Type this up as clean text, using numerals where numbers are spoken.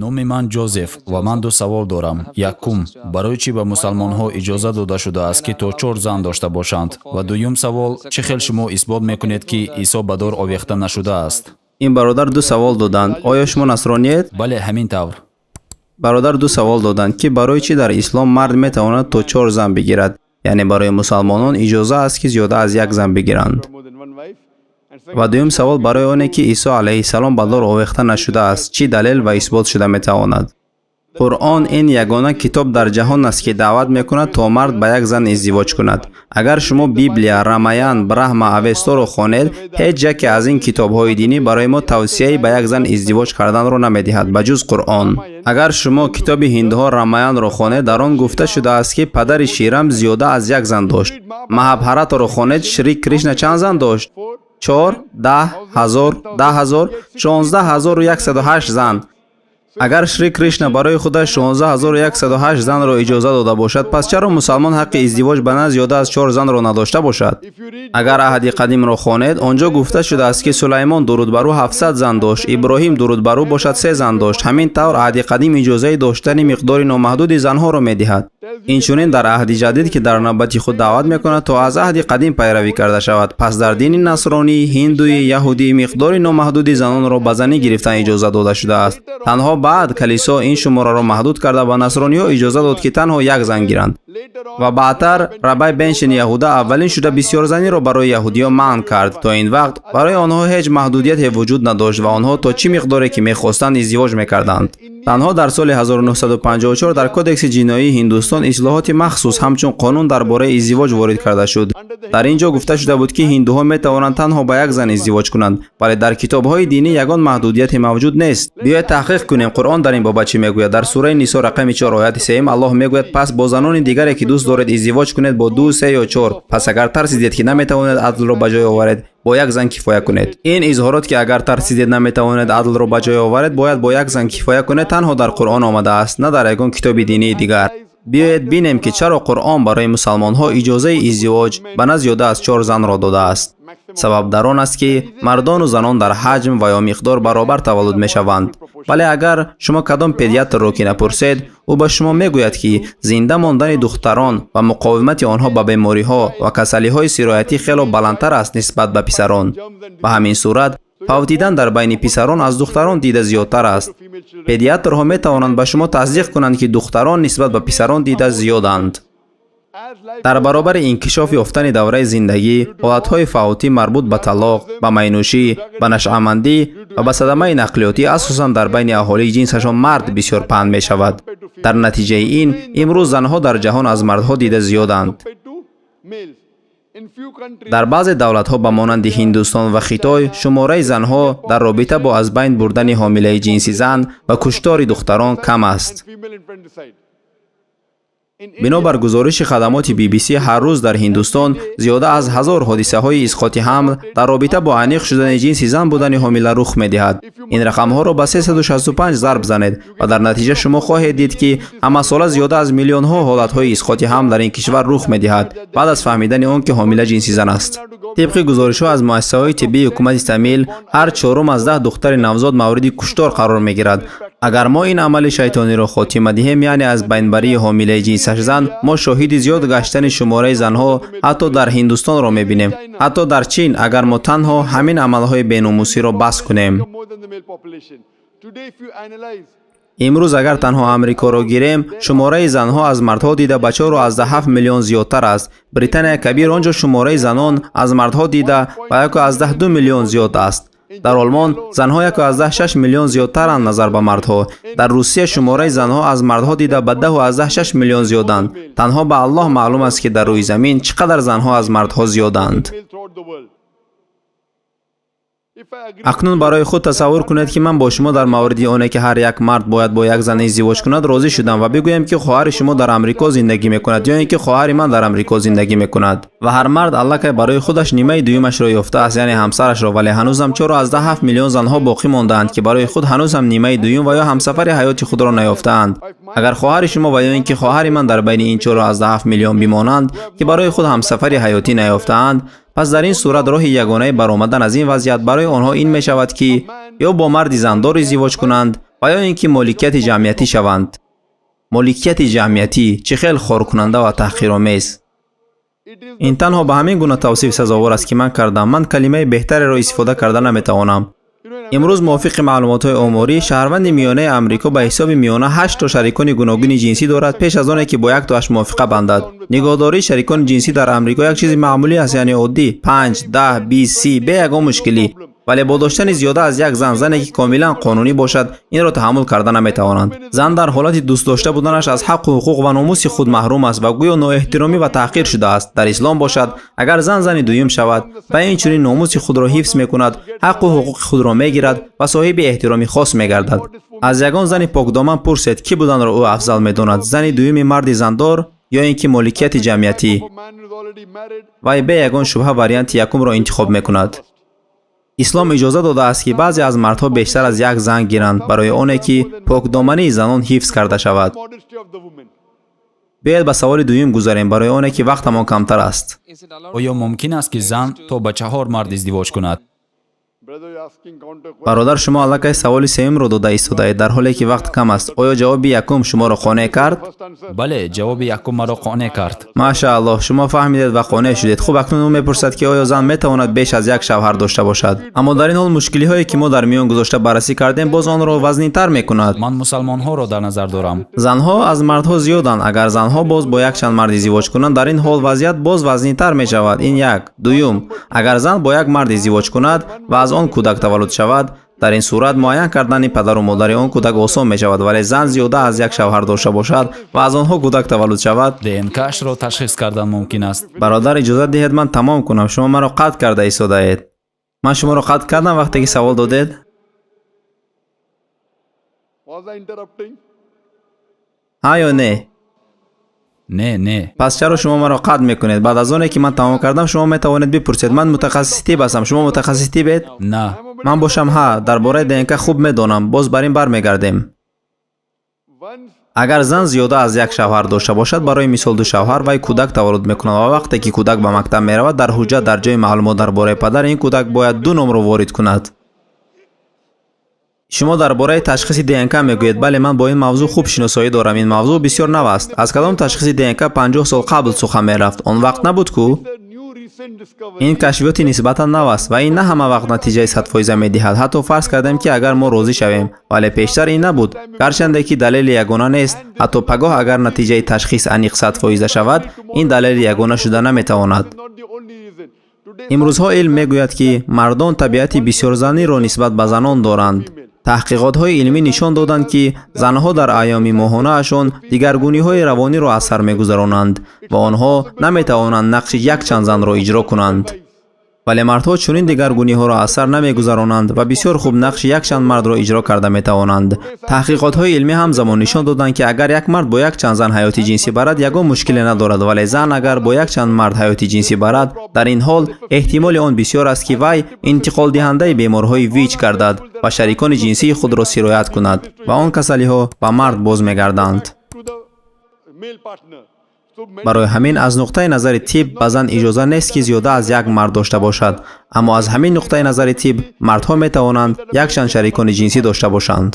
Номи ман Ҷозеф ва ман ду савол дорам. Якум, барои чӣ ба мусалмонҳо иҷоза дода шудааст, ки то чор зан дошта бошанд? Ва дуюм савол, чӣ хел шумо исбот мекунед, ки Исо ба дор овехта нашудааст? Ин бародар ду савол доданд. Оё шумо насрониед? Бале, ҳамин тавр. Бародар ду савол доданд, ки барои чӣ дар ислом мард метавонад то чор зан бигирад, яъне барои мусалмонон иҷоза аст, ки зиёда аз як зан бигиранд. Ва дуюм савол, барои оне ки Исо алайҳиссалом ба дор овехта нашудааст, чӣ далел ва исбот шуда метавонад? Қуръон ин ягона китоб дар ҷаҳон аст, ки даъват мекунад, то мард ба як зан издивоҷ кунад. Агар шумо Библия, Рамаян, Брахма, Авесторо хонед, ҳеҷ яке аз ин китобҳои динӣ барои мо тавсияи ба як зан издивоҷ карданро намедиҳад, ба ҷуз Қуръон. Агар шумо китоби ҳиндуҳо Рамаянро хонед, дар он гуфта шудааст, ки падари Ширам зиёда аз як зан дошт. Маҳабҳаратаро хонед, Шри Кришна чанд зан дошт? 4, 10, 1000, 10 000, 16 108 зан. Агар Шри Кришна барои худаш 16 108 занро иҷоза дода бошад, пас чаро мусалмон ҳаққи издивоҷ ба на зиёда аз чор занро надошта бошад? Агар Аҳди Қадимро хонед, он ҷо гуфта шудааст, ки Сулаймон, дуруд бар ӯ, 700 зан дошт, Иброҳим, дуруд бар ӯ, бошад, се зан дошт. Ҳамин тавр, Аҳди Қадим иҷозаи доштани миқдори номаҳдуди занҳоро медиҳад. Инчунин дар Аҳди Ҷадид, ки дар навбати худ даъват мекунад, то аз Аҳди Қадим пайравӣ карда шавад. Пас дар дини насронӣ, ҳиндуӣ, яҳудӣ миқдори номаҳдуди занонро ба занӣ гирифтан иҷоза дода шудааст. Танҳо баъд калисо ин шумораро маҳдуд карда, ба насрониҳо иҷоза дод, ки танҳо як зан гиранд. Ва баъдтар Рабай Беншин Яҳуда аввалин шуда бисёрзаниро барои яҳудиён манъ кард. То ин вақт барои онҳо ҳеҷ маҳдудияте вуҷуд надошт ва онҳо то чӣ миқдоре ки мехостанд, издивоҷ мекарданд. Танҳо дар соли 1954 дар Кодекси ҷиноии Ҳиндустон ислоҳоти махсус ҳамчун қонун дар бораи издивоҷ ворид карда шуд. Дар ин ҷо гуфта шуда буд, ки ҳиндуҳо метавонанд танҳо ба як зан издивоҷ кунанд, вале дар китобҳои динӣ ягон маҳдудияте мавҷуд нест. Биёед, таҳқиқ кунем, Қуръон дар ин бобат чӣ мегӯяд. Дар сураи Нисо, рақами 4, ояти сеюм Аллоҳ мегӯяд: «Пас бо занони дигаре, ки дӯст доред, издивоҷ кунед, бо ду, се ё чор. Пас агар тарсидед, ки наметавонед адлро ба ҷой оваред, бо як зан кифоя кунед». Ин изҳорот, ки агар тарсидед, наметавонед адлро ба ҷой оваред, бояд бо як зан кифоя кунед, танҳо дар Қуръон омадааст, на дар ягон китоби динии дигар. Биёед, бинем, ки чаро Қуръон барои мусалмонҳо иҷозаи издивоҷ ба на зиёда аз чор занро додааст. Сабаб дар он аст, ки мардону занон дар ҳаҷм ва ё миқдор баробар таваллуд мешаванд. Вале агар шумо кадом педиатрро ки напурсед, ӯ ба шумо мегӯяд, ки зинда мондани духтарон ва муқовимати онҳо ба бемориҳо ва касалиҳои сироятӣ хело баландтар аст нисбат ба писарон. Ба ҳамин сурат, фавтидан дар байни писарон аз духтарон дида зиёдтар аст. Педиатрҳо метавонанд ба шумо тасдиқ кунанд, ки духтарон нисбат ба писарон дида зиёданд. Дар баробари инкишоф ёфтани давраи зиндагӣ, ҳолатҳои фавтӣ марбут ба талоқ, ба майнӯшӣ, ба нашъамандӣ ва ба садамаи нақлиётӣ асосан дар байни аҳолии ҷинсашон мард бисёр паҳн мешавад. Дар натиҷаи ин имрӯз занҳо дар ҷаҳон аз мардҳо дида зиёданд. Дар баъзе давлатҳо, ба монанди Ҳиндустон ва Хитой, шумораи занҳо дар робита бо аз байн бурдани ҳомилаи ҷинси зан ва куштори духтарон кам аст. Бино бар гузориши хадамоти BBC, ҳар рӯз дар Ҳиндустон зиёда аз 1000 ҳодисаҳои исқоти ҳамл дар робита бо аниқ шудани ҷинси зан будани ҳомила рух медиҳад. Ин рақамҳоро ба 365 зарб занед ва дар натиҷа шумо хоҳед дид, ки ҳамасола зиёда аз миллионҳо ҳолатҳои исқоти ҳамл дар ин кишвар рух медиҳад, баъд аз фаҳмидани он ки ҳомила ҷинси зан аст. Тибқи гузоришҳо аз муассисаҳои тиббии ҳукумати Тамил, ҳар чорум аз 10 духтари навзод мавриди куштор қарор мегирад. Агар мо ин амали шайтониро хотима диҳем, яъне аз байнбарии ҳомилаи ҷинсаш зан, мо шоҳиди зиёд гаштани шумораи занҳо ҳатто дар Ҳиндустонро мебинем, ҳатто дар Чин, агар мо танҳо ҳамин амалҳои беномусиро бас кунем. Имрӯз агар танҳо Амрикоро гирем, шумораи занҳо аз мардҳо дида ба 4,7 миллион зиёдтар аст. Британияи Кабир, он ҷо шумораи занон аз мардҳо дида ба 1,2 миллион зиёд аст. Дар Олмон занҳо 1,6 миллион зиёдтаранд назар ба мардҳо. Дар Русия шумораи занҳо аз мардҳо дида ба 10,6 миллион зиёданд. Танҳо ба Аллоҳ маълум аст, ки дар рӯи замин чӣ қадар занҳо аз мардҳо зиёданд. Акнун барои худ тасаввур кунед, ки ман бо шумо дар мавриди оне, ки ҳар як мард бояд бо як зан издивоҷ кунад, розӣ шудам ва бигӯем, ки хоҳари шумо дар Амрико зиндагӣ мекунад ё ин ки хоҳари ман дар Амрико зиндагӣ мекунад ва ҳар мард аллакай барои худаш нимаи дуюмашро ёфтааст, яъне ҳамсарашро, вале ҳанӯзам 4,7 миллион занҳо боқӣ мондаанд, ки барои худ ҳанӯз ҳам нимаи дуюм ва ё ҳамсафари ҳаёти худро наёфтаанд. Агар хоҳари шумо ва ё ин ки хоҳари ман дар байни ин 4,7 миллион бимонанд, ки барои худ ҳамсафари ҳаётӣ наёфтаанд, пас дар ин сурат роҳи ягонаи баромадан аз ин вазъият барои онҳо ин мешавад, ки ё бо марди зандор издивоҷ кунанд. Ва ё ин ки моликияти ҷамъиятӣ шаванд. Моликияти ҷамъиятӣ чӣ хел хоркунанда ва таҳқиромез. Ин танҳо ба ҳамин гуна тавсиф сазовор аст, ки ман кардам. Ман калимаи беҳтареро истифода карда наметавонам. Имрӯз мувофиқи маълумотҳои оморӣ, шаҳрванди миёнаи Амрико ба ҳисоби миёна 8 то шарикони гуногуни ҷинсӣ дорад пеш аз оне ки бо яктоаш мувофиқа бандад. Нигоҳдории шарикони ҷинсӣ дар Амрико як чизи маъмулӣ аст, яъне оддӣ: 5, 10, 20, 30, бе ягон мушкилӣ. Вале бо доштани зиёда аз як зан, зане ки комилан қонунӣ бошад, инро таҳаммул карда наметавонанд. Зан дар ҳолати дӯст дошта буданаш аз ҳаққу ҳуқуқ ва номуси худ маҳрум аст ва гӯё ноэҳтиромӣ ва таҳқир шудааст. Дар ислом бошад, агар зан зани дуюм шавад ва инчунин номуси худро ҳифз мекунад, ҳаққу ҳуқуқи худро мегирад ва соҳиби эҳтироми хос мегардад. Аз ягон зани покдоман пурсед, кӣ буданро ӯ афзал медонад: зани дуюми марди зандор ё ин ки моликияти ҷамъиятӣ. Вай бе ягон шубҳа варианти якумро интихоб мекунад. Ислом иҷоза додааст, ки баъзе аз мардҳо бештар аз як зан гиранд барои оне ки покдомании занон ҳифз карда шавад. Биёед ба саволи дуюм гузарем, барои оне ки вақтамон камтар аст. Оё мумкин аст, ки зан то ба 4 мард издивоҷ кунад? Бародар, шумо аллакай саволи сеюмро дода истодаед, дар ҳоле ки вақт кам аст. Оё ҷавоби якум шуморо қонеъ кард? Бале, ҷавоби якум маро қонеъ кард. Машааллоҳ, шумо фаҳмидед ва қонеъ шудед. Хуб, акнун ӯ мепурсад, ки оё зан метавонад беш аз як шавҳар дошта бошад. Аммо дар ин ҳол мушкилиҳое, ки мо дар миён гузошта баррасӣ кардем, боз онро вазнинтар мекунад. Ман мусалмонҳоро дар назар дорам. Занҳо аз мардҳо зиёданд. Агар занҳо боз бо якчанд мард издивоҷ кунанд, дар ин ҳол вазъият боз вазнинтар мешавад. Ин як. Дуюм, агар зан бо як мард издивоҷ кунад ва аз он кӯдак таваллуд шавад, дар ин сурат муайян кардани падару модари он кӯдак осон мешавад. Вале зан зиёда аз як шавҳар дошта бошад ва аз онҳо кӯдак таваллуд шавад, ДНКашро ташхис кардан мумкин аст. Бародар, иҷозат диҳед ман тамом кунам. Шумо маро қатъ карда истодаед. Ман шуморо қатъ кардам вақте ки савол додед? Ҳа ё не? Не, не. Пас чаро шумо маро қатъ мекунед? Баъд аз оне ки ман тамом кардам, шумо метавонед бипурсед. Ман мутахассиси тиб ҳастам. Шумо мутахассиси тибед? На. Ман бошам, ҳа, дар бораи ДНК хуб медонам. Боз бар ин бармегардем. Агар зан зиёда аз як шавҳар дошта бошад, барои мисол ду шавҳар, вай кӯдак таваллуд мекунад ва вақте ки кӯдак ба мактаб меравад, дар ҳуҷҷат дар ҷои маълумот дар бораи падар ин кӯдак бояд ду номро ворид кунад. Шумо дар бораи ташхиси ДНК мегӯед. Бале, ман бо ин мавзӯъ хуб шиносоӣ дорам. Ин мавзӯъ бисёр нав аст. Аз кадом ташхиси ДНК 50 сол қабл сухан мерафт? Он вақт набуд ку? Ин кашфиёти нисбатан нав аст ва ин на ҳама вақт натиҷаи 100% медиҳад. Ҳатто фарз кардем, ки агар мо розӣ шавем, вале пештар ин набуд. Гарчанде ки далели ягона нест, ҳатто пагоҳ агар натиҷаи ташхис аниқ 100% шавад, ин далели ягона шуда наметавонад. Имрӯзҳо илм мегӯяд, ки мардон табиати бисёрзаниро нисбат ба занон доранд. Таҳқиқотҳои илмӣ нишон доданд, ки занҳо дар айёми моҳонаашон дигаргуниҳои равониро аз сар мегузаронанд ва онҳо наметавонанд нақши якчанд занро иҷро кунанд. Вале мардҳо чунин дигаргуниҳоро аз сар намегузаронанд ва бисёр хуб нақши якчанд мардро иҷро карда метавонанд. Таҳқиқотҳои илмӣ ҳамзамон нишон доданд, ки агар як мард бо якчанд зан ҳаёти ҷинсӣ барад, ягон мушкиле надорад, вале зан агар бо якчанд мард ҳаёти ҷинсӣ барад, дар ин ҳол эҳтимоли он бисёр аст, ки вай интиқолдиҳандаи беморҳои ВИЧ гардад ва шарикони ҷинсии худро сироят кунад ва он касалиҳо ба мард боз мегарданд. Барои ҳамин аз нуқтаи назари тиб ба зан иҷоза нест, ки зиёда аз як мард дошта бошад. Аммо аз ҳамин нуқтаи назари тиб мардҳо метавонанд якчанд шарикони ҷинсӣ дошта бошанд.